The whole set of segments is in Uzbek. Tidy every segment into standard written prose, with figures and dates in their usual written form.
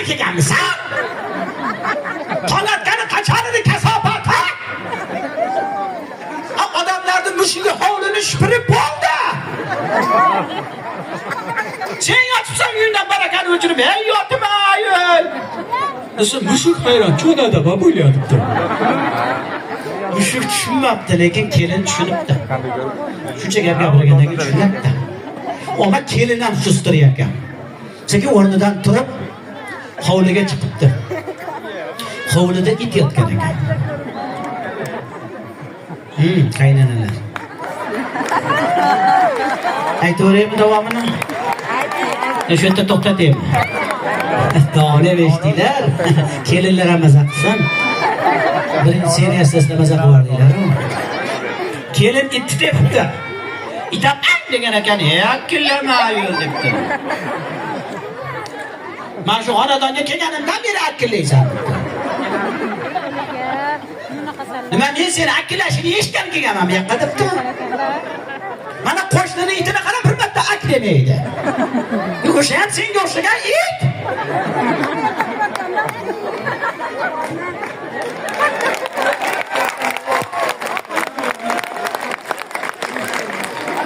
Kelganmisan? Tong otgani qachon edi, kasofat, ha? Ha, odamlarni mushugi hovlini shupurib bo'ldi. Sen yotibsan, uyingdan barakani o'chirib, ey yotim, ay, ey. Desa mushuk hayron, "Что надо, бабуля?" debdi. Mushuk tushunmabdi, lekin kelin tushunibdi. Shuncha gap gapirgandan keyin tushunibdi. Ammo kelin ham sustiryapgan. Sekin o'rnidan turib hovliga chiqibdi. Hovlida it yotgan ekan. Qaynanalar. Aytaveraymi davomini? Shu yerda to'xtataymi? Davomini ham eshitdinglar. Kelinlar ham maza qilsin. Birinchi seriyasida sizlar maza qilib. Kelin itni tepibdi. It ham "Ang" degan ekan, "Akillama ayol" debdi. "Man shu xonadonga kelganimdan beri akillaysan" debdi. "Nima, men seni akillashini eshitgan kelganman bu yoqqa" debdi. "Mana qo'shnini itini qara, bir marta ak demaydi. O'sha ham senga o'xshagan it."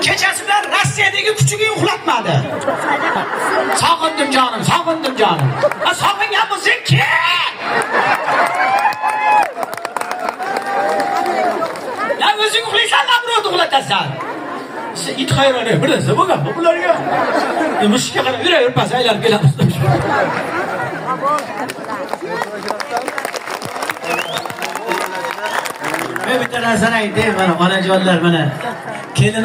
Kechasi bilan Rossiyadagi kuchuging uxlatmadi. "Sog'indim jonim, sog'indim jonim." "Ha, sog'ingan bo'lsang kel. La o'zing uxlaysan, la birovni uxlatasan." It hayron, bir narsa bo'lganmi bularga? Mushukka qarab yuraver, past aylanib kelamiz. Men bitta narsani aytayim, mana onajonlar, mana kelin.